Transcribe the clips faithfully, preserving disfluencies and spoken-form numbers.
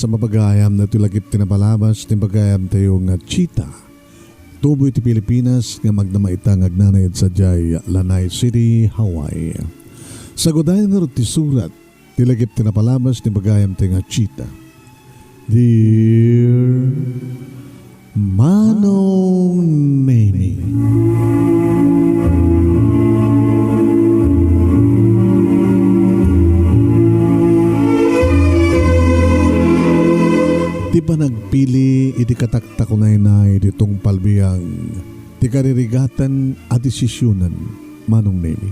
ta mapagayam na ti lagip ti napalabas ti pagayam tayo nga Chita. Tubo iti Pilipinas nga magdama ita nga agnanaed sadiay Lanai City, Hawaii. Sagudayan ngarud ti surat ti lagip ti napalabas ti pagayam tayo nga Chita. Dear Manong Nemi. Ti panagpili iti kataktakunaynay ti tungpal biag ti karirigatan a desisionen, Manong Nemi.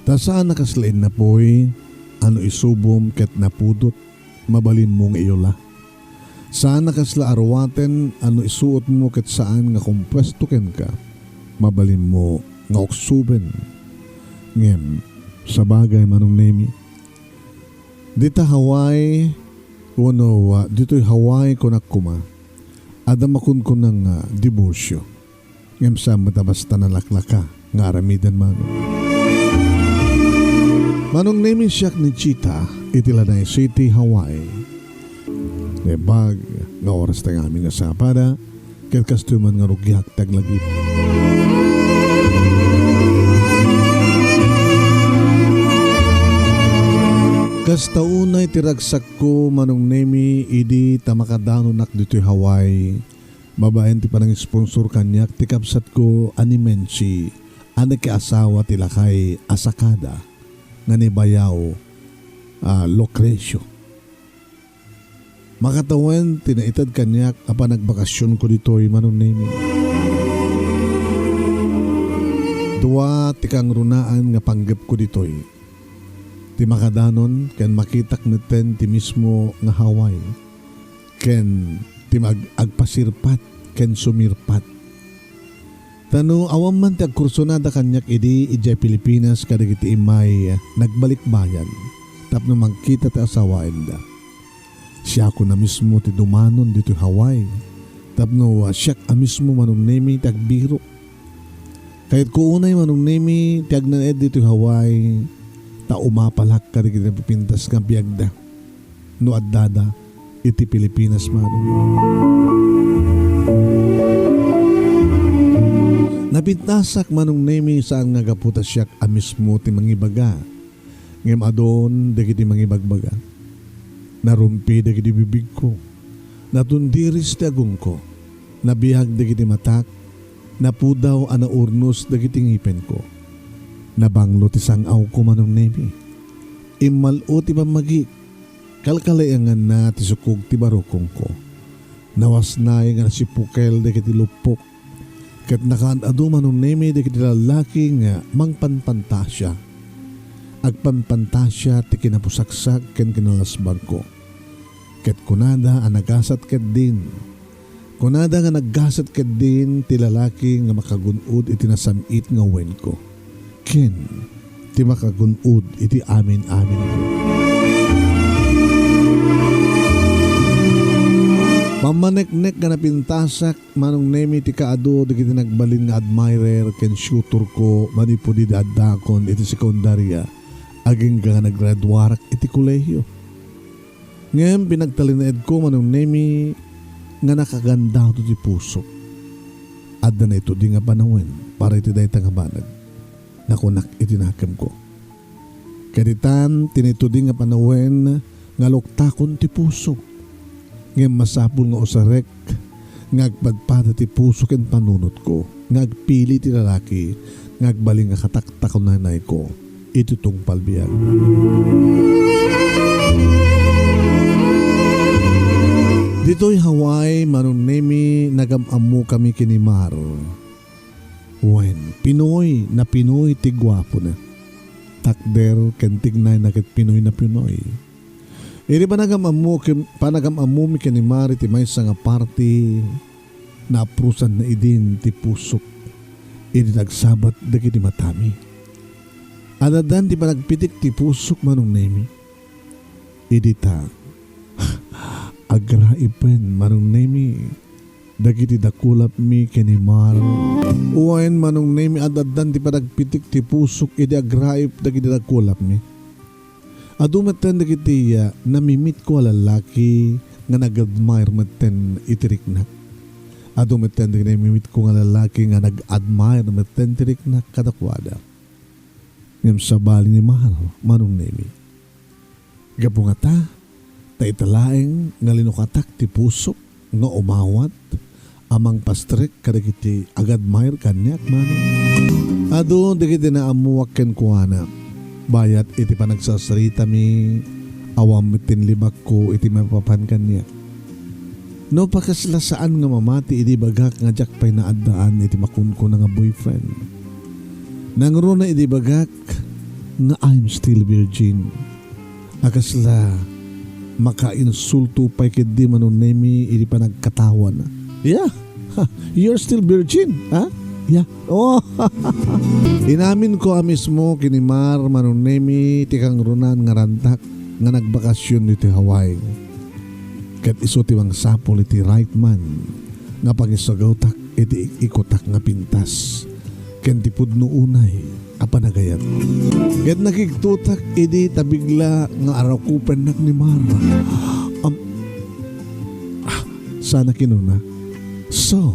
Ta saan a kasla innapoy a no isubom ket napudot, mabalinmo nga iyula. Saan a kasla a ruaten a no isuotmo ket saan nga kompuesto kenka, mabalinmo nga uksoben. Ngem, sabagay, Manong Nemi, dita Hawaii, wenno, ah, ditoy Hawaii, kunak koma, adda makunkuna nga diborsio. Ngem saan met a basta nalaklaka nga aramiden, Manong. Manong Nemi, siak ni Chita iti Lanai City, Hawaii. Naimbag nga oras tayo ngamin nga sapada, ket kastoy man nga rugiak ti aglagip. Kasta unay ti ragsakko, Manong Nemi, idi ta makadanonak ditoy Hawaii. Babaen ti panangisponsor kaniak ti kabsatko a ni Menchi a nakiasawa ti lakay a sakada nga ni Bayaw a Lucrecio. Makatawen ti naited kaniak a panagbakasionko ditoy, Manong Nemi. Dua ti kangrunaan nga panggepko ditoy. Ti makadanon ken makitak metten ti mismo nga Hawaii. Ken ti mag-, agpasirpat ken sumirpat. Ta no awan man ti agkursunada kaniak idi idiay Pilipinas kadagiti immay nagbalikbayan tapno magkita ti asawaenda. Siakon a mismo ti dumanon ditoy Hawaii tapno, ah, siak a mismo, Manong Nemi, ti agbirok. Kayatko unay, Manong Nemi, ti agnanaed ditoy Hawaii ta umapalak kadagiti napipintas nga biagda. No addada iti Pilipinas, Manong. Napintasak, Manong Nemi, saan nga gapu ta siak a mismo ti mangibaga. Ngem adun dagiti mangibagbaga. Narumpi dagiti bibigko. Natundiris ti agongko. Nabiag dagiti matak. Napudaw a naurnos dagiti ngipenko. Nabanglo ti sang-awko, Manong Nemi. Immal-o ti pammagik. Kalkalayanganna ti sukog ti barukongko. Nawasnay nga nasipukel dagiti luppok. Ket nakaad-adu, Manong Nemi, dagiti lallaki nga mangpanpantasia. Agpanpantasia ti kinapusaksak ken kinalasbangko. Ket kunada a nagasat ketdin. Kunada nga naggasat ketdin ti lalaki nga makagun-od iti nasam-it nga wenko, ken ti makagun-od iti amin-aminko. Pammaneknek nga napintasak, Manong Nemi, ti kaadu dagiti nagbalin nga admirer ken shooterko manipud idi addaakon iti sekundaria, agingga nga naggraduarak iti kolehio. Ngem pinagtalinaedko, Manong Nemi, nga nakagandawto ti pusok. Adda naitudi nga panawen para iti dayta nga banag, nakunak iti nakemko. Kaditan ti naitudi nga panawen nga luktakon ti pusok. Ngem masapul nga usarek nga agpadpada ti puso ken panunotko nga agpili ti lalaki nga agbalin nga kataktakunaynayko iti tungpal biag. Ditoy Hawaii, Manong Nemi, nagam-ammokami ken ni Mar. Wen, Pinoy na Pinoy ti guapona. Takder ken tignayna ket Pinoy na Pinoy. Iti panagam-ammo ken, panagam-ammomi ken ni Mar iti maysa nga party, naaprusanna idin ti pusok idi nagsabat dagiti matami. Addan ti panagpitik ti pusok, Manong Nemi. Idi ta, agraipen, Manong Nemi, dagiti dakulapmi ken ni Mar. Wen, Manong Nemi, ad-addan ti panagpitik ti pusok idi agraip dagiti dakulapmi. Adu metten dagiti, ah, namimitko a lallaki nga nag-admire metten iti riknak. Adu metten dagiti namimitko nga lallaki nga nag-admire metten ti riknak kadakuada. Ngem sabali ni Mar, Manong Nemi. Gapu ngata, ta ita laeng nga linukatak ti pusok nga umawat a mangpastrek kadagiti agadmire kaniak, Manong. Adu dagiti naammoak kenkuana. Bayat iti panagsarsarita mi, awan met ti inlibakko iti maipapan kaniak. No pakasla saan nga mamati idi ibagak nga diak pay naaddaan iti makunkuna nga boyfriend. Nangruna idi ibagak nga I'm still virgin. A kasla makainsulto pay ketdi Manong Nemi idi panagkatawana. Yeah. Ha, you're still virgin, ha? Yeah. Oh. Inaminko a mismo ken ni Mar Manong Nemi ti kangrunan nga rantak nga nagbakasyon iti Hawaii. Ket isu ti mangsapul iti right man nga pangisagawtak iti ik-ikutak nga pintas ken ti pudno unay a panagayat. Ket nakigtotak idi tabigla nga arakupennak ni Mar. Am-, ah, sana kinuna, "So,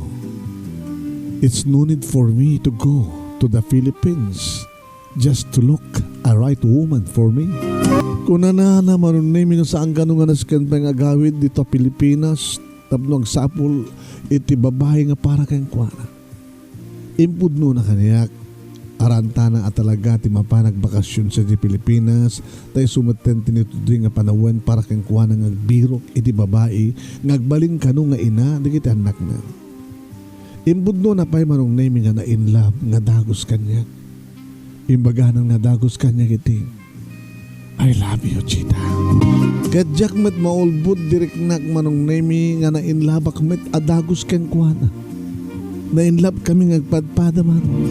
it's no need for me to go to the Philippines just to look a right woman for me." Kunana, Manong Nemi, no saan kano nga nasken pay nga agawid dito Pilipinas tapno agsapul iti babai nga para kenkuana. Impudnona kaniak, arantana a talaga ti mapan agbakasyon sadiay Pilipinas, ta isu metten ti nituding a panawen para kenkuana nga agbirok iti babai nga agbalin kano nga ina dagiti annakna. Impudnona pay Manong Nemi nga na-in love nga dagus kaniak. Imbagana nga dagus kaniak iti, "I love you, Chita." Ket diak met maulbod ti riknak Manong Nemi nga na-in love-ak met a dagus kenkuana. Na-in love kami nga agpadpada, Manong.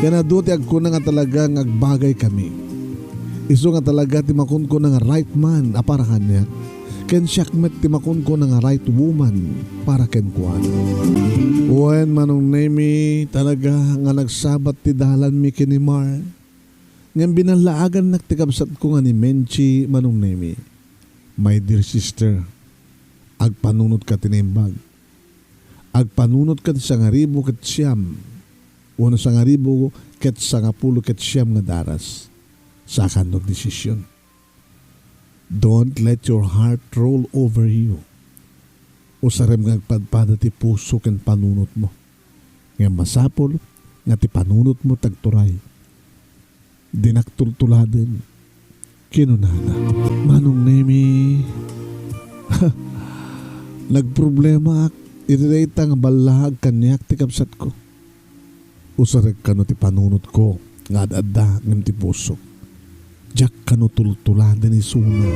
Ken adu ti agkuna nga talaga nga agbagay kami. Isu nga talaga ti makunkuna nga right man a para kaniak. Ken siak met ti makunkuna nga right woman para kenkuana. Wen, Manong Nemi, talaga nga nagsabat ti dalanmi ken ni Mar. Ngem binallaagannak ti kabsatko nga ni Menchi, Manong Nemi. My dear sister, agpanunotka ti naimbag. Agpanunotka ti sangaribu ket siam, wenno sangaribu ket sangapulo ket siam nga daras. Saakanno agdesisyon. Don't let your heart rule over you. Usarem nga agpadpada ti puso ken panunotmo. Ngem masapul nga ti panunotmo ti agturay. Dinak tultuladen, kinunana. Manong Nemi, nagproblemaak iti dayta nga ballaag kaniak ti kabsatko. Usarek kano ti panunotko nga ad-adda ngem ti pusok. Diak kano tultuladen isuna.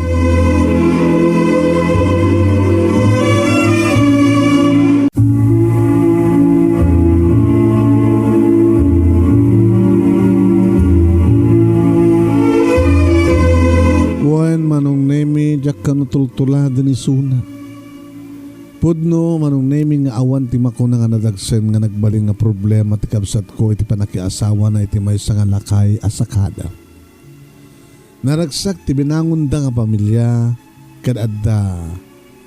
Wen, Manong Nemi, diak kano tultuladen isuna. Pudno, Manong Nemi, nga awan ti makuna nga nadagsen nga nagbalin nga problema ti kabsatko iti panakiasawana iti maysa nga lakay a sakada. Naragsak ti binangonda nga pamilia ket adda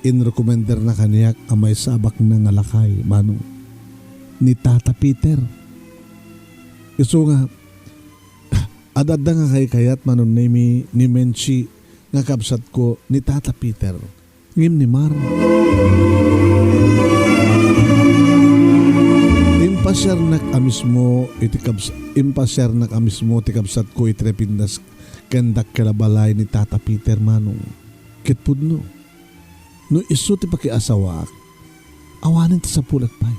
inrekomenderna kaniak a maysa a baknang nga lakay, Manong, ni Tata Peter. Isu nga, ad-adda nga kaykayat, Manong Nemi, ni Menchi nga kabsatko ni Tata Peter. Ngem ni Mar. Impasiarnak a mismo iti kabs-, impasiarnak a mismo ti kabsatko iti napintas ken dakkel a balay ni Tata Peter, Manong. Ket pudno, no isu ti pakiasawaak, awanen ti sapulek pay.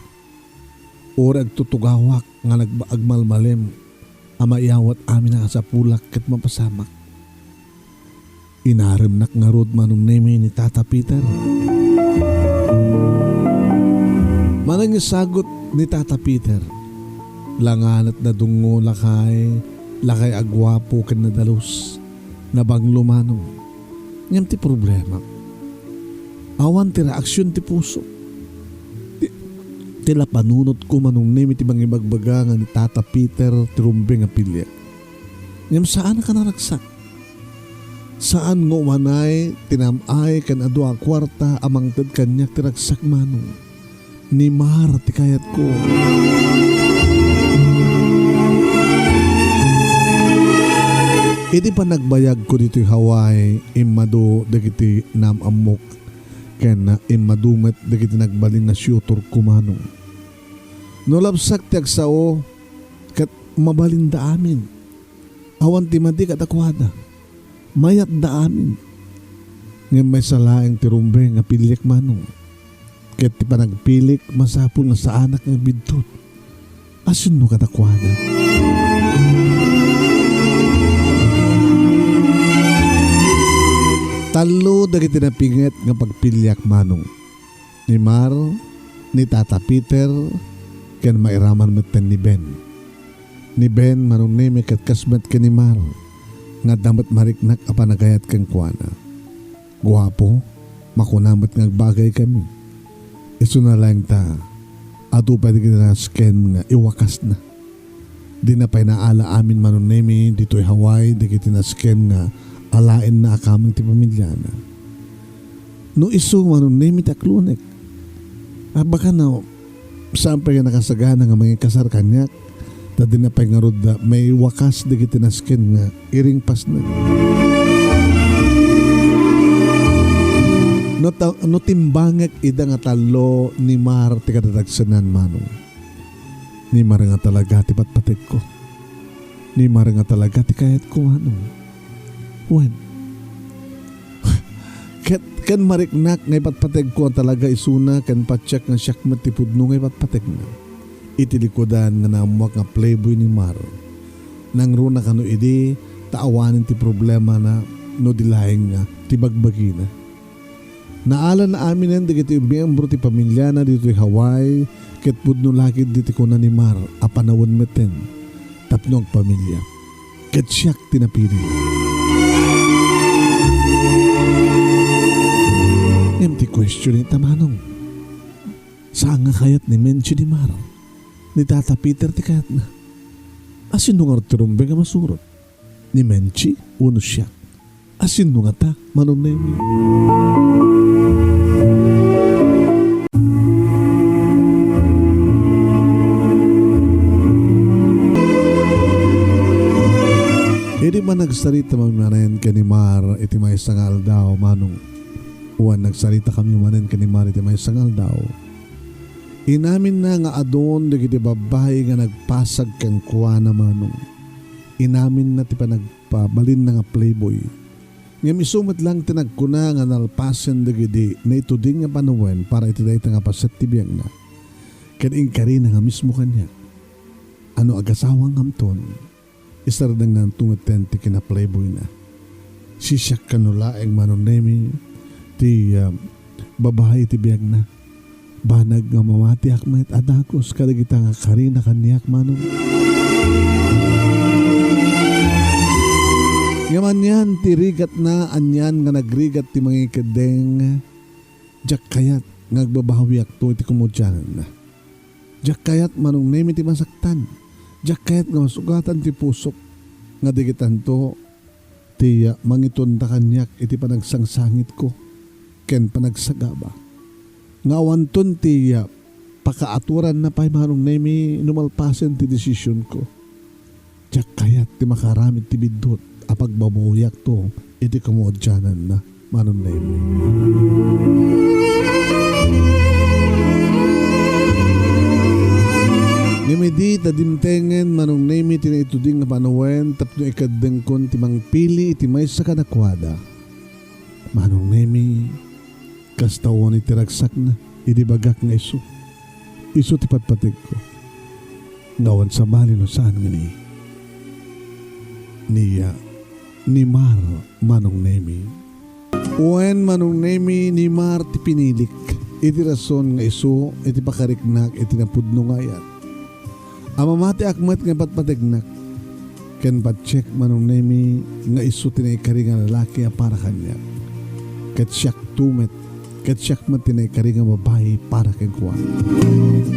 Uray agtutugawak nga nag-, agmalmalem a maiyawat amin a kasapulak ket mapasamak. Inaremnak ngarud, Manong Nemi, ni Tata Peter. Manangisagut ni Tata Peter. Langanet nadungngo lakay, lakay a guapo ken nadalus. Nabanglo, Manong. Ngem ti problema, awan ti reaksion ti puso. Ti, ti la panunotko, Manong Nemi, ti mangibagbaga nga ni Tata Peter ti rumbeng a piliek. Ngem saan a naragsak. Saan nga umanay ti nam-ay ken adu a kuarta a mangted kaniak ti ragsak, Manong. Ni Mar ti kayatko. Idi panagbayagko ditoy Hawaii, immadu dagiti naam-ammok ken immadu met dagiti nagbalin nga suitorko, Manong. No labsak ti agsao, ket mabalinda amin. Awan ti madi kadakuada. Mayatda amin. Ngem maysa laeng ti rumbeng nga piliek, Manong. Ket ti panagpilik, masapul nga saanak nga agbiddut. Asinno kadakuada? Tallo dagiti napinget nga pagpiliak, Manong. Ni Mar, ni Tata Peter, ken mairaman metten ni Ben. Ni Ben, Manong Nemi, ket kas met ken ni Mar, nga adda met mariknak a panagayat kenkuana. Guapo, makuna met nga agbagaykami. Isuna laeng ta, adu pay dagiti nasken nga iwakasna. Dina pay naala amin, Manong Nemi, ditoy Hawaii dagiti nasken nga alaenna a kameng ti pamiliana. No isu, Manong Nemi, ti aklonek. A, baka no, saan pay nga nakasagana nga mangikasar kaniak, ta dina pay ngarud maiwakas dagiti nasken nga iringpasna. No ta-, no timbangek ida nga tallo, ni Mar ti kadadagsenan, Manong. Ni Mar nga talaga ti patpategko. Ni Mar nga talaga ti kayatko, Manong. Wen. Ket, ken mariknak nga ipatpategko a talaga isuna ken patiek nga siak met ti pudno nga ipatpategna. Iti likudan nga naammoak nga playboy ni Mar. Nangruna kano idi ta awanen ti problemana no di laeng nga ti bagbagina. Naalan aminen dagiti miyembro ti pamiliana ditoy Hawaii, ket pudno la ketdi ti kuna ni Mar a panawen metten tapno agpamilia. Ket siak ti napili. Ngem ti question ita, Manong, saan nga kayat ni Menchi ni Mar? Ni Tata Peter ti kayatna. Asino ngarud ti rumbeng a masurot? Ni Menchi wenno siak? Asino ngata, Manong Nemi? Idi man nagsarita kami manen ken ni Mar iti maysa nga aldaw, Manong, wen nagsarita kami manen ken ni Mar iti maysa nga aldaw, inaminna nga adun dagiti babbai nga nagpasag kenkuana, Manong. Inaminna ti panagpabalinna nga playboy. Ngem isu met lang ti nagkuna nga nalpasen dagidi naituding nga panawen para iti dayta nga paset ti biagna. Ken inkarina nga mismo kaniak a no agasawangamton, isardengna ngarud ti kinaplayboyna. Sisiak kano laeng, Manong Nemi, ti, ah, babai ti biagna. Banag nga mamatiak met a dagus kadagita nga karina kaniak, Manong. Ngem anian ti rigatna, anian nga nagrigat ti mangikeddeng, diak kayat nga agbabawiakto iti kumodiananna. Diak kayat, Manong Nemi, ti masaktan. Diak kayat nga masugatan ti pusok nga dagitanto ti, ah, mangitunda kaniak iti panagsangsangitko ken panagsagaba. Nga awanton ti, ah, pakaaturanna pay, Manong Nemi, no malpasen ti desisionko. Diak kayat ti makaaramid ti biddut a pagbabawiakto iti kumodiananna, Manong Nemi. Ngem idi ta dimtengen, Manong Nemi, ti naituding nga panawen tapno ikeddengkon ti mangpili iti maysa kadakuada, Manong Nemi, kasta wen iti ragsakna idi bagak nga isu, isu ti patpategko. Nga awan sabali no saan nga ni, ni, ah, ni Mar, Manong Nemi. Wen, Manong Nemi, ni Mar ti pinilik. Iti rason nga isu iti pakariknak iti napudno nga ayat. A mamatiak met nga patpategnak. Ken patiek, Manong Nemi, nga isu ti naikari nga lalaki a para kaniak. Ket siakto met, ket siak met ti naikari nga babai para kenkuana.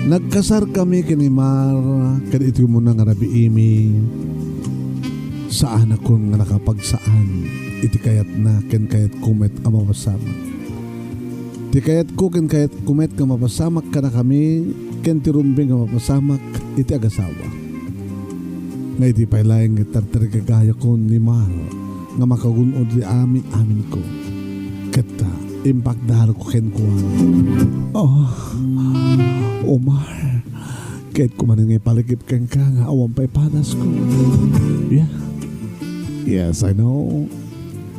Nagkasarkami ken ni Mar, ket iti umuna nga rabiimi, saanakon nga nakapagsaan iti kayatna ken kayatko met a mapasamak. Ti kayatko ken kayatko met nga mapasamak kadakami ken ti rumbeng nga mapasamak iti agasawa. Nga idi pay laeng nga tartarigagayakon ni Mar nga makagun-od ti amin-aminko. Ket, ah, impakdarko kenkuana. Oh, Omar, ket kumanen nga ipalagip kenka nga awan pay padasko. Yeah. Yes, I know.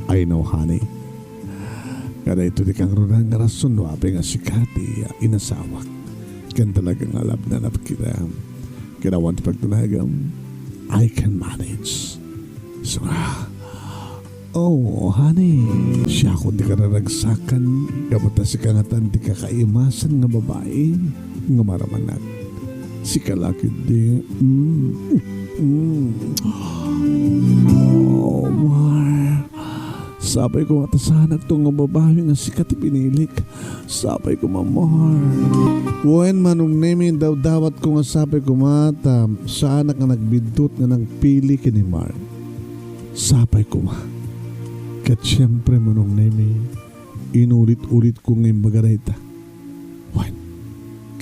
I know, honey. Nga daytoy ti kangrunan nga rason no apay nga sika ti inasawak. Ken talaga nga love na love kita. Ken awan ti pagdanagam, I can manage. So nga, oh, honey, siakon ti kararagsakan, gapu ta sika ngatan ti kakaimasan nga babai nga maramanak. Sika la ketdi, mm, mm. Oh, Mar. Sapay koma ta saanakto nga mabawi nga sika ti pinilik. Sapay koma, Mar. Wen, Manong Nemi, dawdawatko nga sapay koma ta saanak nga nagbiddut nga nagpili ken ni Mar. Sapay koma. Ket siempre, Manong Nemi, inulit-ulitko nga imbaga dayta. Wen,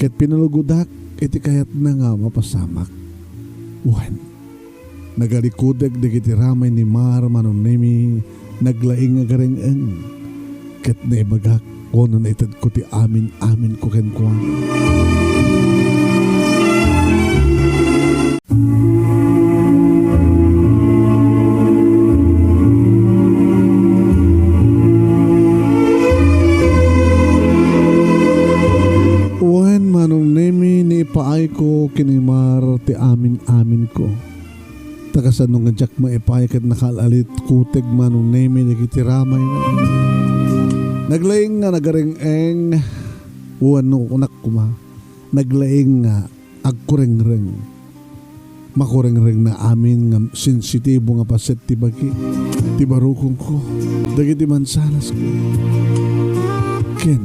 ket pinalugodak iti kayatna nga mapasamak. Wen, nagarikudek dagiti ramay ni Mar, Manong Nemi, naglaing nga gareng-eng. Ket naibagak wenno naitedko ti amin-aminko kenkuana. Wen, Manong Nemi, naipaayko ken ni Mar ti amin-aminko. Ta kasano nga diak maipaay ket nakaal-alitkutek, Manong Nemi, dagiti ramayna. Naglaing nga nagareng-eng, wenno kunak koma, naglaing nga agkurengreng. Makurengrengna amin nga sensitibo nga paset ti bagi, ti barukongko, dagiti mansanasko. Ken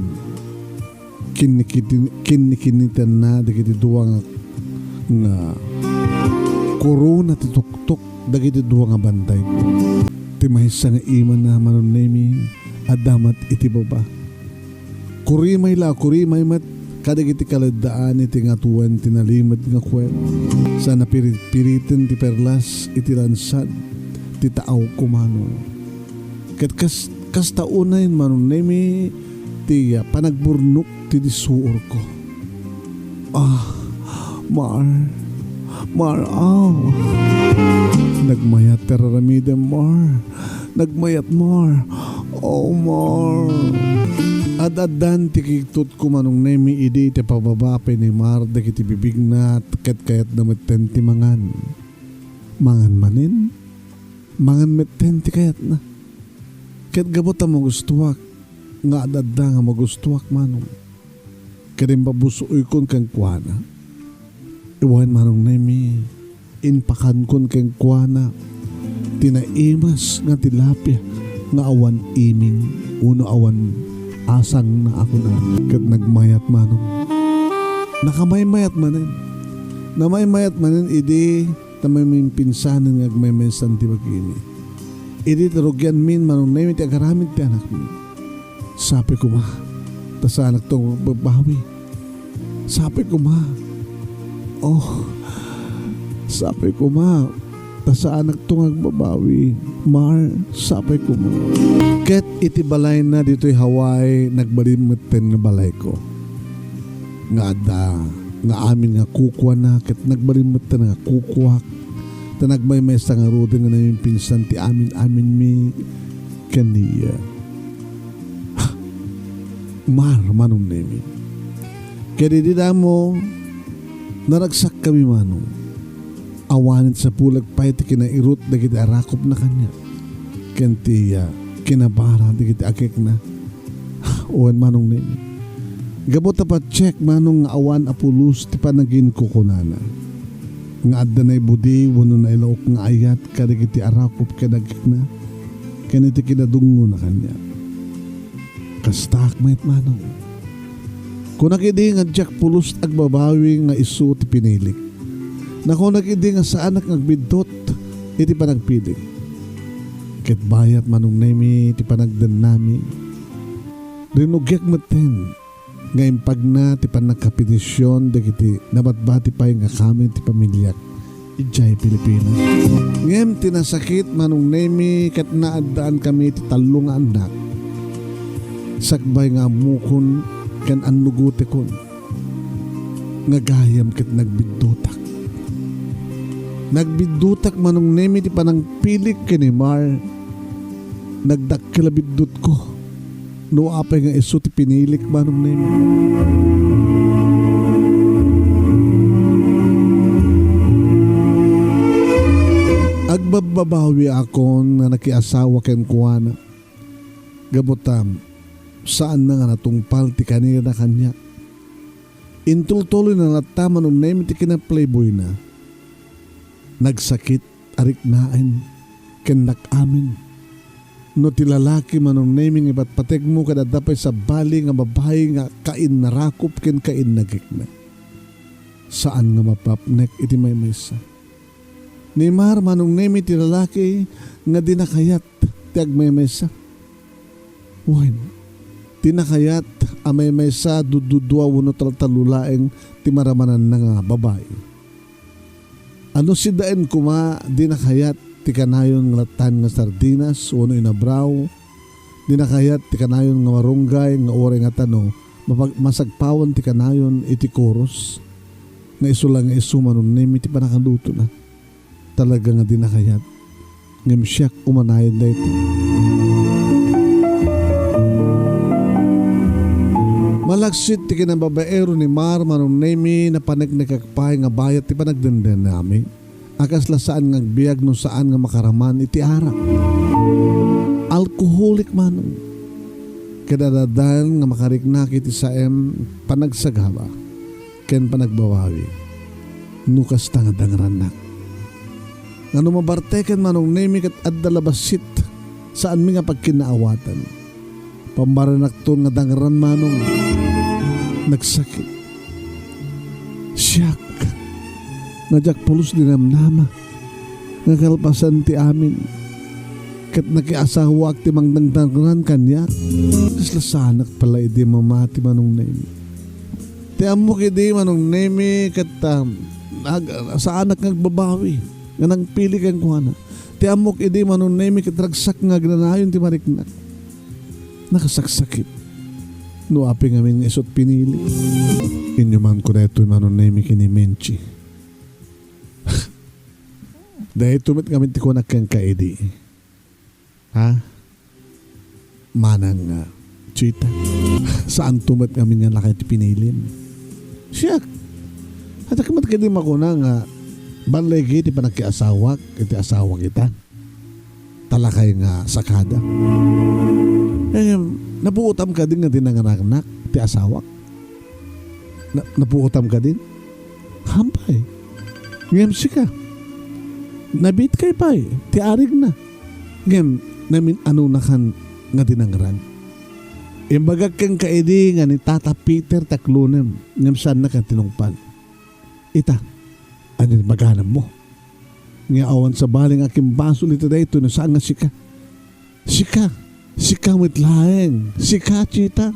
kinnikiti-, kinnikinitenna dagiti dua nga, nga korona ti tuktok dagiti dua nga bantay. Ti maysa nga imana, Manong Nemi, adda met iti baba. Kurimay la, kurimay met kadagiti kaleddaan iti ngatoen ti nalimed nga kuel. Sa napirit-piriten ti perlas iti lansad ti taaw kumano. Ket kas-, kasta unay, Manong Nemi, ti, ah, panagburnok ti disuorko. Ah, Mar, Mar, ah. Nagmayat ti ar-aramidem, Mar. Nagmayat, Mar. Oh, Mar. Ad-addan ti kigtotko, Manong Nemi, idi ti pababa pay ni Mar dagiti bibigna ket kayatna metten ti mangan. Mangan manen? Mangan metten ti kayatna. Ket gapu ta magustoak, nga ad-adda nga magustoak, Manong. Ket imbabus-oykon kenkuana. Wen, Manong Nemi, impakankon kenkuana ti naimas nga tilapia nga awan iming wenno awan asangna a kuna. Ket nagmayat, Manong. Nakamaymayat manen. Namaymayat manen idi ta maymaysa nga agmaymaysan ti bagimi. Idi ta rugianmin, Manong Nemi, ti agaramid ti anakmi. Sapay koma, ta saanakto nga agbabawi. Sapay koma. Oh, sapay koma, ta saanakto nga agbabawi. Mar, sapay koma. Ket iti balayna ditoy Hawaii, nagbalin metten nga balayko. Nga adda, nga amin nga kukuana, ket nagbalin metten nga kukuak. Ta nagmaymaysa ngaruden nga namimpinsan ti amin-aminmi ken niya. Mar, Manong Nemi. Ket idi damo, naragsakkami, Manong. Awanen sapulag pay ti kinairut dagiti arakupna kaniak. Ken ti, ah, kinabara dagiti agekna. Wen, Manong Nemi. Gapu ta patiek, Manong, nga awan a pulos ti panaginkukunana. Nga adda naibudi wenno nailaok nga ayat kadagiti arakup ken agekna. Ken iti kinadungngona kaniak. Kastaak met, Manong. Kunak idi nga diak pulos agbabawi nga isu ti pinilik. Nakunak idi nga saanak nga agbiddut iti panagpilik. Ket bayat, Manong Nemi, ti panagdennami, rinugiak metten nga impagna ti pannakapetision dagiti nabatbati pay nga kami ti pamiliak idiay Pilipinas. Ngem ti nasakit, Manong Nemi, ket naaddaankami ti tallo nga annak. Sakbay nga ammokon ken annugotekon nga gayam ket nagbiddutak. Nagbiddutak, Manong Nemi, ti panangpilik ken ni Mar. Nagdakkel a biddutko no apay nga isu ti pinilik, Manong Nemi. Agbabbabawiakon nga nakiasawa kenkuana. Gapu ta, saanna nga natungpal ti kanina kaniak. Intultuloyna latta, Manong Nemi, ti kinaplayboyna. Nagsakit a riknaen ken nak-amin. No ti lalaki, Manong Nemi, nga ipatpategmo ket adda pay sabali nga babai nga kainnarakup ken kainnagikna, saan nga mapapnek iti maymaysa. Ni Mar, Manong Nemi, ti lalaki nga dina kayat ti agmaymaysa. Wen, ti nakayat a maymaysa, dududua wenno taltalo laeng ti maramananna nga babai. Ano sidaen koma, dina kayat ti kanayon nga lattan nga sardinas wenno inabraw, dina kayat ti kanayon nga marunggay nga uray nga tano, mapag-, masagpawan ti kanayon iti koros, nga isu la nga isu, Manong Nemi, ti pannakalutona. Talaga nga dina kayat. Ngem siak umanayen daytoy. Malaksid ti kinababaero ni Mar, Manong Nemi, napaneknekak pay nga bayat ti panagdendennami. A kasla saan nga agbiag no saan nga makaraman iti arak. Alkoholik, Manong. Kadadadan nga makariknak iti saem panagsagaba ken panagbabawi no kasta nga dangrannak. Nga no mabarteken, Manong Nemi, ket adda la bassit, saanmi nga pagkinnaawatan. Pambaranakton nga dangran, Manong. Nagsakit. Siak, nga diak pulos dinamnama nga kalpasan ti amin, ket nakiasawaak ti mangdangdangran kaniak. Kasla saanak pala idi mamati, Manong Nemi. Ti ammok idi, Manong Nemi, ket, um, ag-, saanak nga agbabawi nga nangpili kenkuana. Ti ammok idi, Manong Nemi, ket ragsak nga agnanayon ti mariknak. Nakasaksakit no apay ngamin nga isut pinili. Inyumanko daytoy, Manong Nemi, ken ni Menchi. Daytoy met ngamin ti kunak kenka idi. Ha? Manang, ah, Chita. Saanto met ngamin nga lakay ti pinilim. Siak. Adda ka met kadi makuna nga balligi ti panakiasawak iti asawak ita. Ta lakay nga sakada. Eh, napuotam kadi nga dinangrannak ti asawak? Na-, napuotam kadi? Hampay. Ngem sika, nabiitkay pay ti arigna. Ngem namin-anonakan nga dinangran. Imbagak kenka idi nga ni Tata Peter ti aklonem, ngem saannaka tinungpal. Ita, ania ti maganammo? Nga awan sabali nga akimbasol iti daytoy no saan nga sika. Sika, sika met laeng, sika, Chita.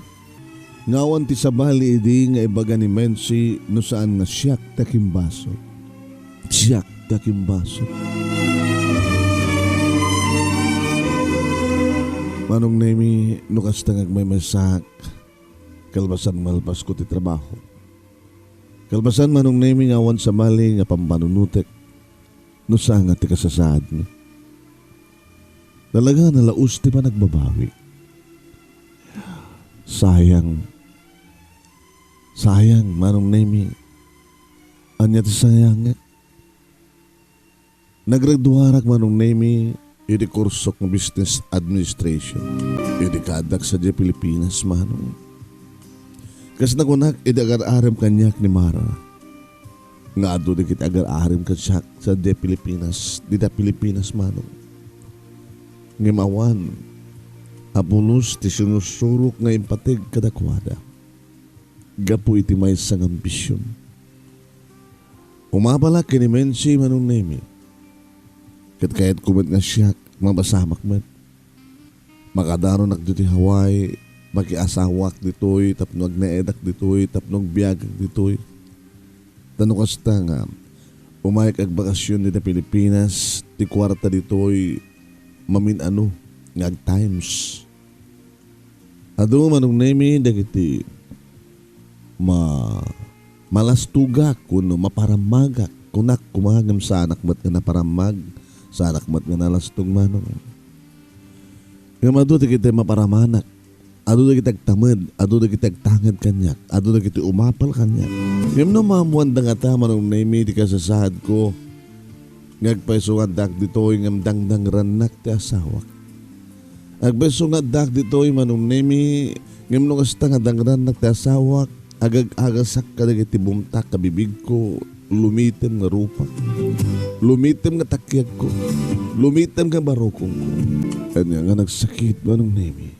Nga awan ti sabali idi nga ibaga ni Mensi no saan nga siak ti akimbasol. Siak ti akimbasol. Manong Nemi, no kasta nga agmaymaysaak, kalpasan malpasko ti trabaho. Kalpasan, Manong Nemi, nga awan sabali nga pampanunotek no saan nga ti kasasaadmi. Talaga nga nalaus ti panagbabawi. Sayang. Sayang, Manong Nemi. Ania ti sayangek? Naggraduarak, Manong Nemi, iti kursok nga Business Administration. Iti kaaddak sadiay Pilipinas, Manong. Kas nakunak, iti agar-arem kaniak ni Mara, nga adu dagiti agar-arem ken siak sadiay Pilipinas, dita Pilipinas, Manong. Ngem awan a pulos ti sinusurok nga impateg kadakuada gapu iti maysa nga ambision. Umabalak ken ni Mensi, Manong Nemi. Ket kayatko met nga siak Mapasamak met. Makadaronak ditoy Hawaii, makiasawak ditoy tapno agnaedak ditoy, tapno agbiagak ditoy. Ta no kasta nga, umayek agbakasyon dita Pilipinas, ti kuarta ditoy mamin-ano nga agtimes. Adu, Manong Nemi, dagiti ma-, malastugak wenno maparammagak. Kunak koma ngem saanak met nga naparammag, saanak met nga nalastog, Manong. Ngem adu dagiti maparamanak, adu dagiti agtamed, adu dagiti agtanged kaniak, adu dagiti umapal kaniak. Ngem no maammoanda ngata, Manong Nemi, ti kasasaadko, nga agpayso nga addaak ditoy ngem dangdangrannak ti asawak. Agpayso nga addaak ditoy, Manong Nemi, ngem no kasta nga dangrannak ti asawak, agag-agasak kadagiti bumtak a bibigko, lumitem nga rupak, lumitem nga takiagko, lumitem nga barukongko. Ania nga nagsakit, Manong Nemi?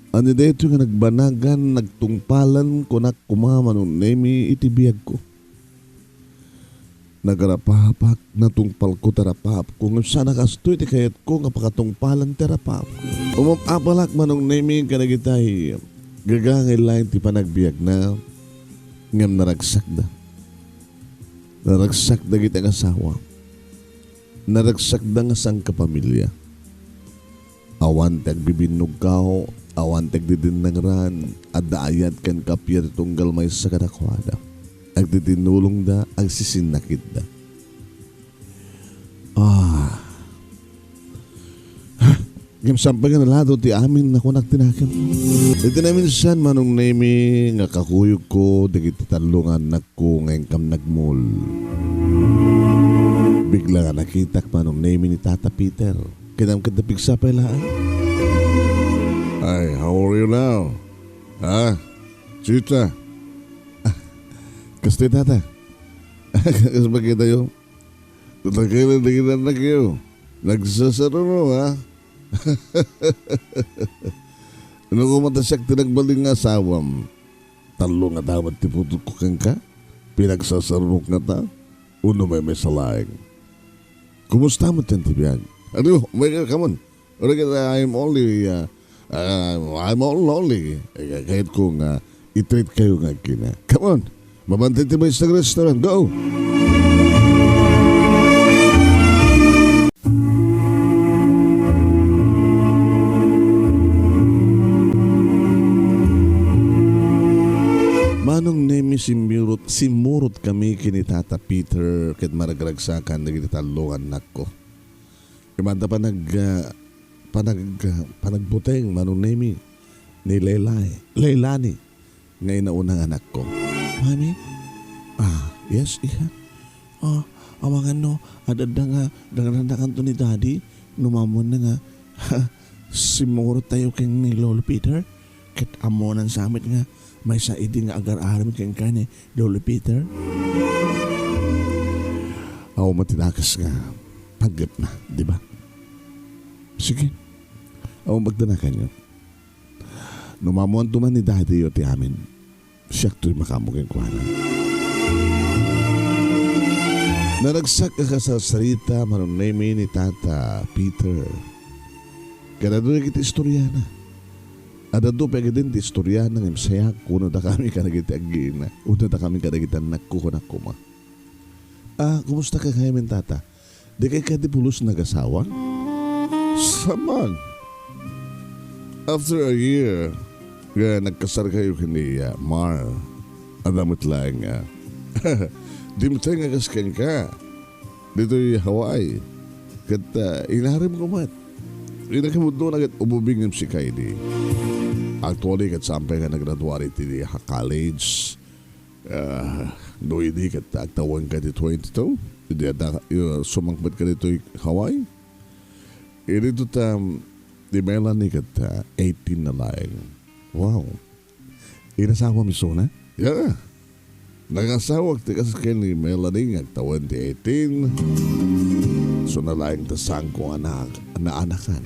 Ania daytoy nga nagbanagan, nagtungpalan, kunak koma, Manong Nemi, iti biagko? Nagarapapak, natungpalko ti arapaapko, ngem saan a kastoy ti kayatko nga pakatungpalan ti arapaapko. Umap-apalak, Manong Nemi, kadagitay gagangay laeng ti panagbiagna, ngem naragsakda. Naragsak dagiti agasawak. Naragsakda nga sangkapamilya. Awan ti agbibinnugkaw, awan ti agdidinnangran, adda ayat ken kappia ti tunggal maysa kadakuada. Agtitinnulongda, agsisinnakitda. Ah. Ngem saan pay nga nalado ti amin a kunak ti nakem. Iti naminsan, Manong Nemi, nga kakuyogko dagiti tallo nga annakko nga inkam nagmul. Bigla nga nakitak, Manong Nemi, ni Tata Peter. Kinam ket napigsa pay laeng. Hi, how are you now? Ha? Tita? Ah, kastoy, Tata? Kas makitayo? Tatakelen dagiti annakyo. Nagsasaruno, ha? No koma ta siak ti nagbalin nga asawam, tallo ngata met ti putotko kenka? Pinagsasarunok ngata? Wenno maymaysa laeng? Kumusta met ti biag? Adu, umayka, come on. Ora ket, uh, I'm only, uh, uh, I'm all lonely. Eh, kayatko nga i-treat kayo nga agkina. Come on. Mabantay ti maysa nga restaurant. Go! Manong Nemi, simmurot, simmurot kami ken ni Tata Peter ket maragragsakan dagiti tallo nga annakko. Imanta panag-, ah, panag-, ah, panagbuteng, Manong Nemi, ni Leilani, Leilani, nga inauna nga anakko. Mami? Ah, yes, iha? Ah, amangan no, ad-adda nga, dangrandakanto ni Daddy, no maammoanna nga, simmurot tayo ken ni Lolo Peter, ket ammonan sa met nga, maysa idi nga agar-aram kenka ni Lolo Peter? Awan met ti dakes nga panggepna, di ba? Sige. Awan pagdanakanyo. No maammoanto man ni Daddy-yo ti amin, siak toy makaammo kenkuana. Naragsak a kasarsarita, Manong Nemi, ni Tata Peter. Kadagiti istoriana. Adda pay kadin ti istoriana ngem sayak, kunadakami kadagiti agina. Kunadakami kadagiti annakko, kunak koma. Ah, kumusta ka ngamin, Tata? Dikay kadi pulos nagasawa? Saman. After a year, nga nagkasar kayo ken ni, ah, Mar, adda met laeng nga dimteng a kas kenka ditoy Hawaii. Ket, ah, inaramko met. Inakimudno na ket ububing ngem si Kylie. Actually, ket saan pay nga naggraduar iti college. Ah, no idi ket agtawenka ti twenty-two, idi adda, uh, sumangpet ka ditoy Hawaii. Idi to ta, ni Melanie ket, ah, eighteen na laeng. Wow. Inasawam isuna? Yeah. Nangasawak ti kas ken ni Melanie nga agtawen ti eighteen. Isuna laeng ta saanko nga naanakan.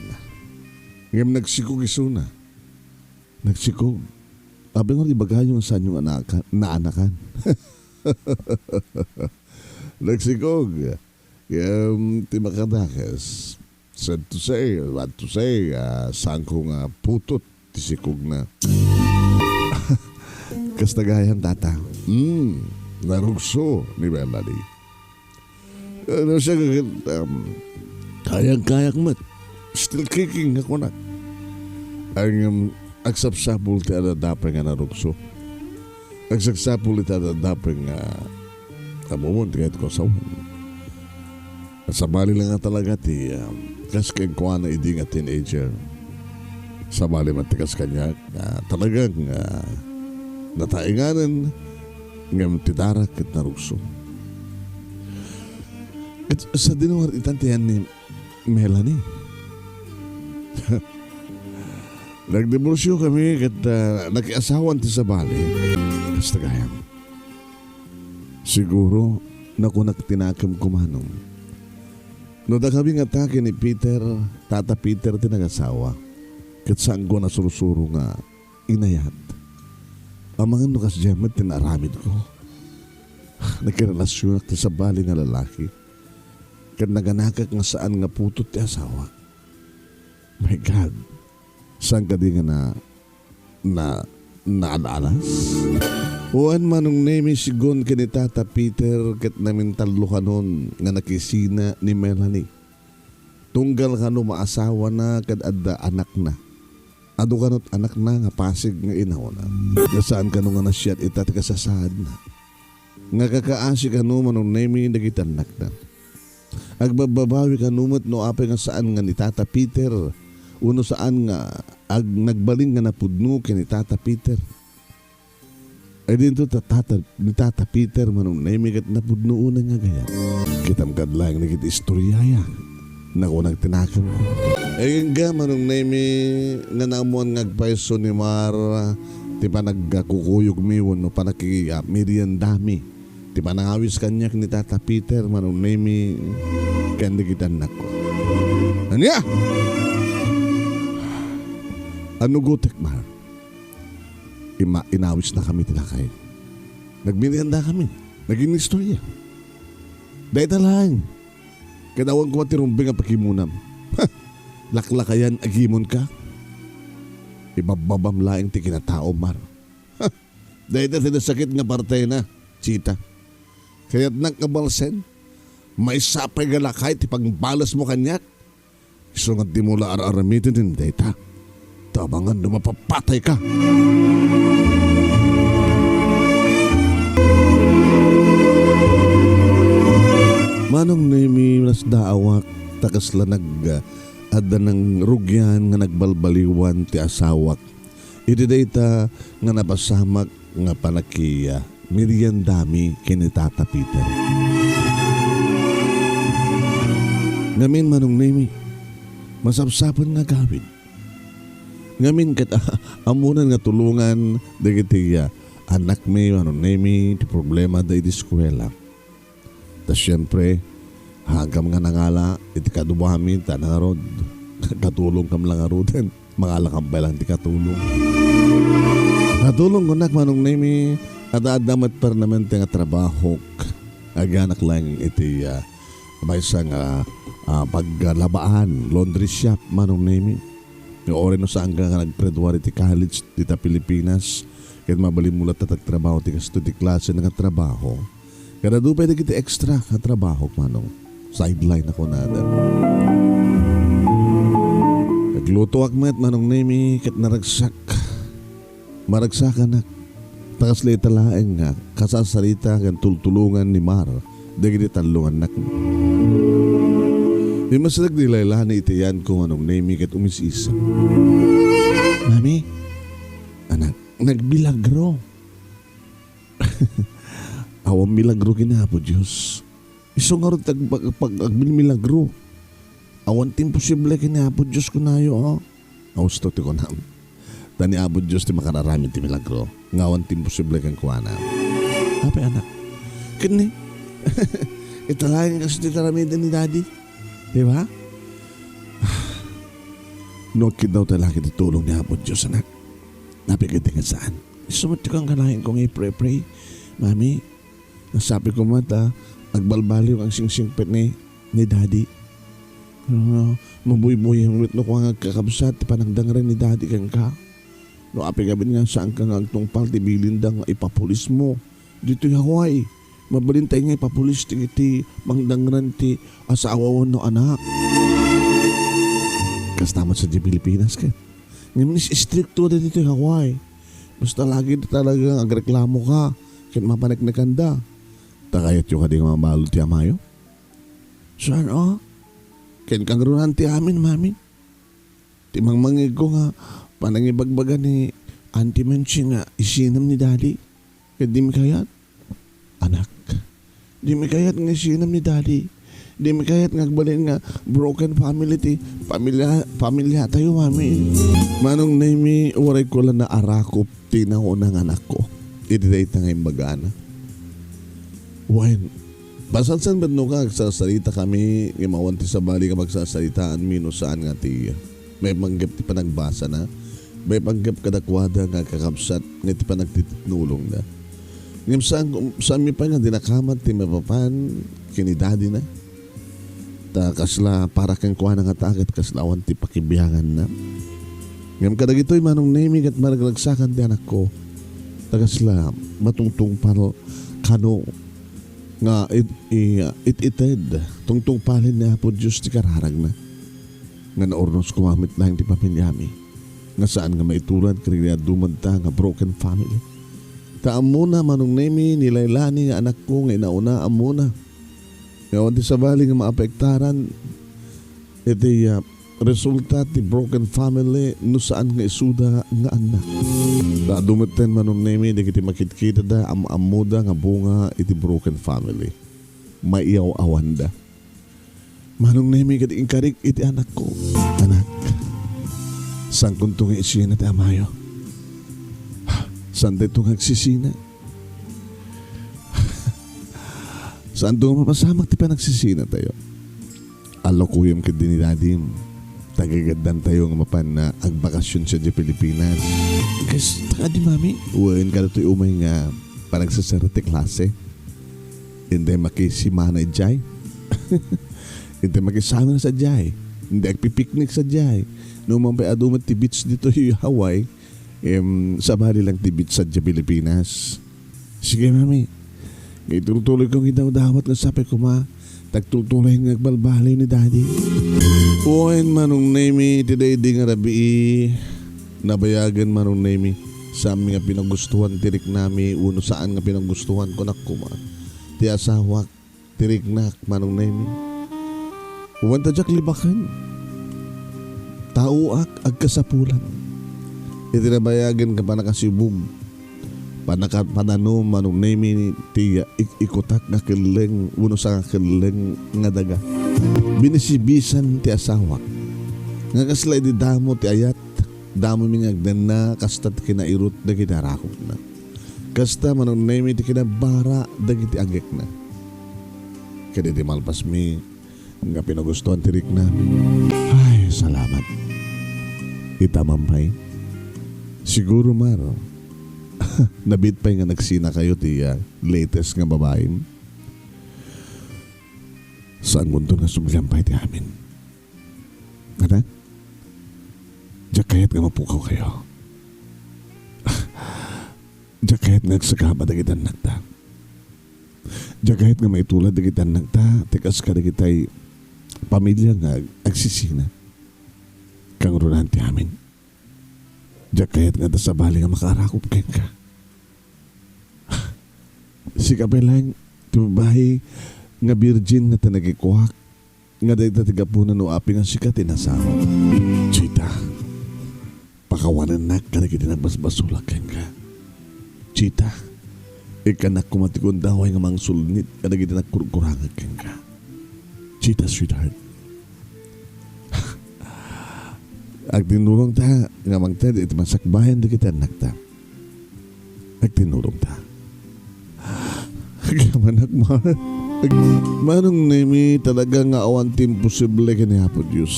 Ngem nagsikog isuna. Nagsikog. Apay nga ibagayo nga saanyo nga naaka-, naanakan? Nagsikog. Ngem ti makadakes, sad to say, bad to say, ah, saanko nga putot ti sikogna. Kasta gayam, Tata. Hmm, narugso ni Melanie. Ano siya, um, kayang-kayak met. Still kicking, nga kunak. Ang, um, agsapsapul ti adadapen nga narugso. Agsapsapul ti adadapen nga, ah, amumon ti kayat ko asawen. Sabali la nga talaga ti, um, kas kenkuana idi nga teenager. Sabali met ti kas kaniak, ah, talagang, ah, nataenganen, ngem ti darak ket narugso. Ket sadino nga itan ti yan ni Melanie? Nagdiborsiokami ket, ah, nakiasawan ti sabali. Kasta gayam. Siguro, nakunak ti nakemko, Manong. No dakami ngata ken ni Peter, Tata Peter ti nagasawa, ket saanko a nasursuro nga inayat. Amangan no kasdiay met ti naaramidko. Nakirelasionak ti sabali nga lalaki, ket naganakak nga saan nga putot ti asawak. My God! Saan kadi nga na, na, naalalas? Wen, Manong Nemi, sigun ken ni Tata Peter ket namintallo kanon nga nakisina ni Melanie. Tunggal kano maasawana ket adda anakna. Adu kano ti anakna nga pasig nga inawna. Nga saan kano nga nasiat ita ti kasasaadna. Nga kakaasi kano, Manong Nemi, dagiti annakna. Agbabbabawi kano met no apay nga saan nga ni Tata Peter, wenno saan nga ag-, nagbalin nga napudno ken ni Tata Peter. Ay dinto ta-, tata-, ni Tata Peter, Manong Nemi, ket napudno unay nga agayat. Kitam kad laeng dagiti istoriaya. Nakunak ti nakemko. Ay, nga, Manong Nemi, nga naammoan nga agpayso ni Mar ti panagkukuyogmi wenno panaki-, ah, meriendami. Ti panangawis kaniak ni Tata Peter, Manong Nemi, ken dagiti annakko. Ania? Annugotek, Mar? Ima-, inawisnakami ti lakay. Nagmeriendakami. Nagin-istorya. Dayta laeng. Ket awan koma ti rumbeng a pakimunam. Ha! Laklakayan, agimonka. Ibabbabam laeng ti kinataom, Mar. Ha! Dayta ti nasakit nga partena, Chita. Kayatnak nga balsen, maysa pay nga lakay ti pangbalasmo kaniak. Isu nga dimo la ar-aramiden dayta. Ta amangan no mapapatayka. Manong Nemi, nasdaawak, ta kasla nag-, adda nangrugian nga nagbalbaliwan ti asawak. Iti dayta nga napasamak nga panaki-, ah, meriendami ken ni Tata Peter. Ngamin, Manong Nemi, masapsapen nga agawid. Ngamin ket, ah, ammonan nga tulongan dagiti, ah, annakmi, Manong Nemi, ti problema da iti eskuela. Ta siempre, haanka nga nangala iti kaduami ta nangarud. Katulongkam la ngaruden. Mangalakam pay lang ti katulong. Katulong kunak, Manong Nemi, adda-adda met permanente nga trabahok. Agianak laeng iti, ah, maysa nga, ah, paglabaan, laundry shop, Manong Nemi. Nga uray no saanka nga naggraduar iti college dita Pilipinas, ket mabalinmo latta ti agtrabaho ti kastoy ti klase nga trabaho. Ket adu pay dagiti extra nga trabaho, Manong. Sideline a kunada. Naglutoak met, Manong Nemi, ket naragsak. Maragsakanak. Ta kasla ita laeng nga kasasarita ken tultulongan ni Mar dagiti tallo nga annakna. Immasideg ni Lailani iti yanko, Manong Nemi, ket umis-isip. Mami, anak, nagmilagro. Awan milagro ken ni Apo Dios. Isu ngarud ti ag-, pag-, pag-, agmilmilagro. Awan ti imposible ken ni Apo Dios, kunayo, oh. Austo ti kunam. Ta ni Apo Dios ti makararamid ti milagro. Nga awan ti imposible kenkuana. Apay, anak? Ken ni, ita laeng kas ti aramiden ni Daddy. Di ba? No, agkiddaw ta la iti tulong ni Apo Dios, anak. Napigati nga saan. Isu met ti kangkanayan ko nga i-pray-pray. Mami, nasapi ko met, ah, agbalbaliw ang singsingpet ni, ni Daddy. Ah, mabuybuyaw met no kua nga agkakabsat ti panagdangren ni Daddy kenka. No apay gamin nga saanka nga agtungpal ti bilinda nga ipapulismo ditoy Hawaii. Mabalin tayo nga ipapulis ti, ti mangdangren ti asawa wenno anak. Kasta met sadiay Pilipinas ket. Ngem istrikto da ditoy Hawaii. Basta lagi talaga agreklamoka ket mapaneknekanda. Ta kayatyo kadi nga mabalud ti amayo? Saan a? Ken kangrunan ti amin, Mami. Ti mangmangegko nga panangibagbaga ni Auntie Menchie nga isinem ni Daddy. Ket dimi kayat? Anak, dimi kayat nga isinem ni Daddy. Dimi kayat nga agbalin nga broken family ti pamilya, pamilyatayo, Mami. Manong Nemi, uray ko la naarakop ti nauna nga anakko iti dayta nga imbagana. Wen, pasalsan met no ka agsasarita kami, ngem awan ti sabali nga pagsasaritaanmi no saan nga ti maipanggep ti panagbasana, maipanggep kadakuada nga agkakabsat nga iti panagtititnulongda. Ngem saan, saanmi pay nga dinakamat ti maipapan ken ni Daddy-na. Ta kasla para kenkuana ngata ket kasla awan ti pakibianganna. Ngem kadagitoy Manong Nemi ket maragragsakan ti anakko. Ta kasla matungtungpal kano nga it-, i-, it-ited, tungtungpalen ni Apo Dios ti kararagna. Nga naurnos koma met laeng ti pamilyami. Nga saan nga maitulad kadagiti adu medta nga broken family. Ta ammona Manong Nemi ni Lailani nga anakko nga inauna ammona. Nga awan ti sabali nga maapektaran iti, ah, resulta ti broken family no saan nga isuda nga annak. Ta adu metten Manong Nemi dagiti makitkitada, am-ammoda nga bunga iti broken family. Maiyaw-awanda. Manong Nemi ket inkarik iti anakko. Anak, saankonto nga isina ti amayo. Saan dayto nga agsisina? Saanto nga mapasamak ti panagsisinatayo? Allokoyem ket ni Dadim. Tagagaddantayo nga mapan nga agbakasyon sadiay Pilipinas. Kas-, ta kadi, Mami? Wen, kadatoy umay nga panagsasarita ti klase. Intay makisimana idiay. Intay makisummer sadiay. Intay agpipiknik sadiay. No man pay adu met ti beach ditoy Hawaii, em, sabali lang ti beach sadiay Pilipinas. Sige, Mami. Itultuloy kong idawdawat nga sapay koma. Tagtultuloy nga agbalbaliw ni Daddy. Wen, Manong Nemi, ti daydi nga rabii. Nabayagen, Manong Nemi. Saanmi nga pinagustuhan ti riknami, wenno saan nga pinagustuhan, kunak koma. Ti asawak, ti riknak, Manong Nemi. Wen ta diak libaken. Taoak, agkasapulan. Iti nabayagen nga pannakasibug, pannaka-, pananom, Manong Nemi, ti ik-, ikutak nga kelleng, wenno sangakelleng nga daga. Binisibisan ti asawak. Nga kasla idi damo ti ayat, damomi nga agdenna, kasta ti kinairut dagiti arakupna. Kasta, Manong Nemi, ti kinabara dagiti agekna. Ket idi malpasmi nga pinagustuhan ti riknami. Ay, salamat. Ita man pay. Siguro, Mar, nabiit pay nga nagsinakayo ti, ah, latest nga babaim. Saankonto nga sumlian pay ti amin. Ata? Diak kayat nga mapukawkayo. Diak kayat nga agsagaba dagiti annakta. Diak kayat nga maitulad dagiti annakta ti kas kadagitay pamilia nga ag-, agsisina. Kangrunan ti amin. Diak kayat nga adda sabali nga makaarakop kenka. Sika pay laeng ti babai nga birgin nga ti nagikuak, nga dayta ti gapuna no apay nga sika ti nasao. Chita, pakawanennak kadagiti nagbasbasolak kenka. Chita, ikkannak koma ti gundaway nga mangsulnit kadagiti nagkurkurangag kenka. Chita, sweetheart. Agtinnulongta nga mangted iti masakbayan dagiti annakta. Agtinnulongta. Agyamanak, Mar. Ag-, Manong Nemi, talaga nga awan ti imposible ken ni Apo Dios.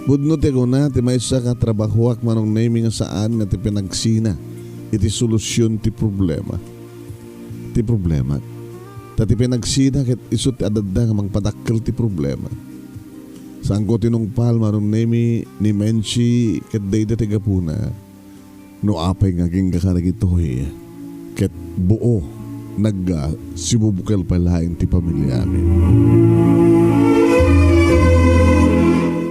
Pudno ti kuna ti maysa nga trabahoak, Manong Nemi, nga saan nga ti pinagsina iti solusyon ti problema. Ti problema. Ta ti pinagsina ket isu ti adda nga mangpadakkel ti problema. Saanko tinungpal, Manong Nemi, ni Menchi, ket dayta ti gapuna. No apay nga agingga kadagitoy, ket buo, nagga, sibubukel pay laeng ti pamiliami.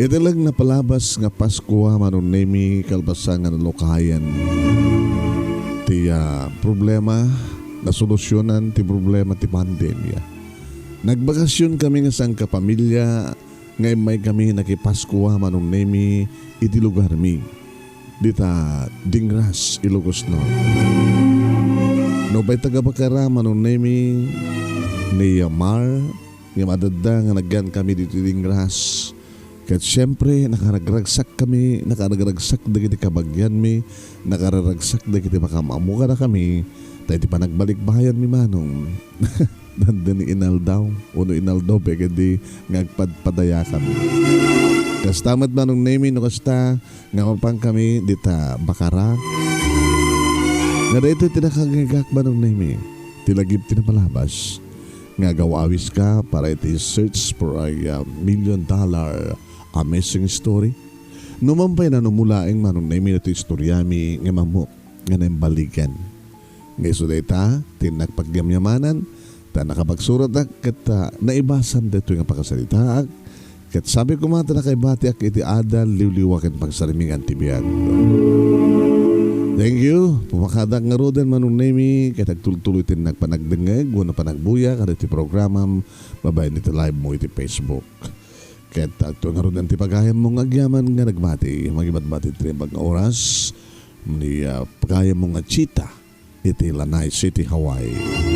Iti lang napalabas nga Paskua, Manong Nemi, kalpasan nga nalukayan ti, ah, problema, nasolusyonan ti problema ti pandemia. Nagbakasyon kami nga sangkapamilya nga immay kami nakipaskua, Manong Nemi, iti lugarmi, dita Dingras, Ilocos Norte. Nupay taga-Bacara, Manong Nemi, ni Mar, nga madadda nga nagyan kami diti Dingras. Ket siempre, nakaragragsak kami, nakaragragsak dagiti kabagianmi, nakararagsak dagiti makaammo kadakami, ta iti panagbalikbayanmi, Manong. Nanda ni inaldaw, uno inaldaw, pegedi nga agpadpadaya kami. Kasta met, Manong Nemi, no kasta nga mapan kami dita Bacara. Nga daytoy ti nakangngegak, Manong Nemi, ti lagip ti napalabas nga agaw-awiska para iti search for a, uh, million dollar, uh, missing story. No man pay nanumulaeng, Manong Nemi, daytoy istoriami nga mammok nga naimbaligen. Nga isu dayta, ti nagpagyamyamanan, ta nakapagsuratak ket, ah, naibasam daytoy nga pakasalitaak. Ket sabi koma ta nakaibatiak iti adal, liwliwa ken pagsarmingan ti biag. Thank you. Pumakadak ngaruden, Manong Nemi, ket agtultuloy ti nagpanagdengngeg wenno panagbuya kadagiti programam babaen iti live mo iti Facebook. Ket agto ngaruden ti pagayammo nga agyaman nga nagbati, mangibatbati ti naimbag nga oras, ni, ah, pagayammo nga Chita iti Lanai City, Hawaii.